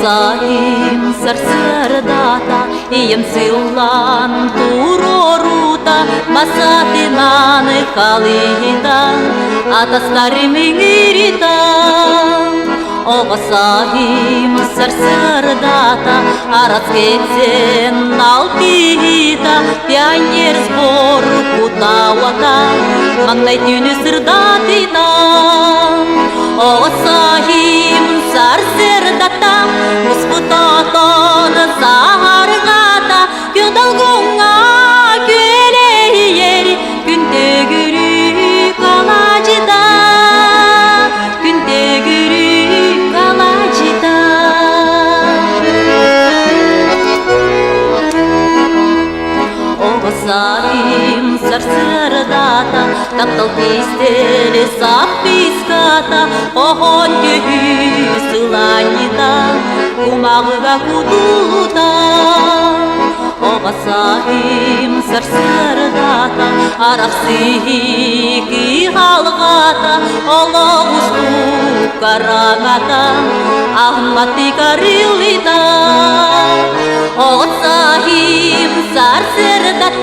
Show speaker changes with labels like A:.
A: Оҕо сарсыардата, ийэм сыллаан туруорута, масатынан халыйда, атастарым ыҥырыта. Оҕо сааһым сарсыардата, арас кэпсээн алтыһыыта, пионер сбор кутауата, маҥнай түүнү сырдатыта. Оҕо сааһым сарсыардата, муспутаатан саһарҕата, күн долгуҥҥа күөлэһийэр, күн төгүрүк алаадьыта, күн төгүрүк алаадьыта. Оҕо сааһым сарсыардата, таптал кистэл саппыската, оһон түһүү сылаанньыта, кумаҕыга кутулута. Оҕо сааһым сарсыардата, арахсыы кыһалҕата, олох устук хараҥата, аһымматы карылыта. Оҕо сааһым сарсыардата.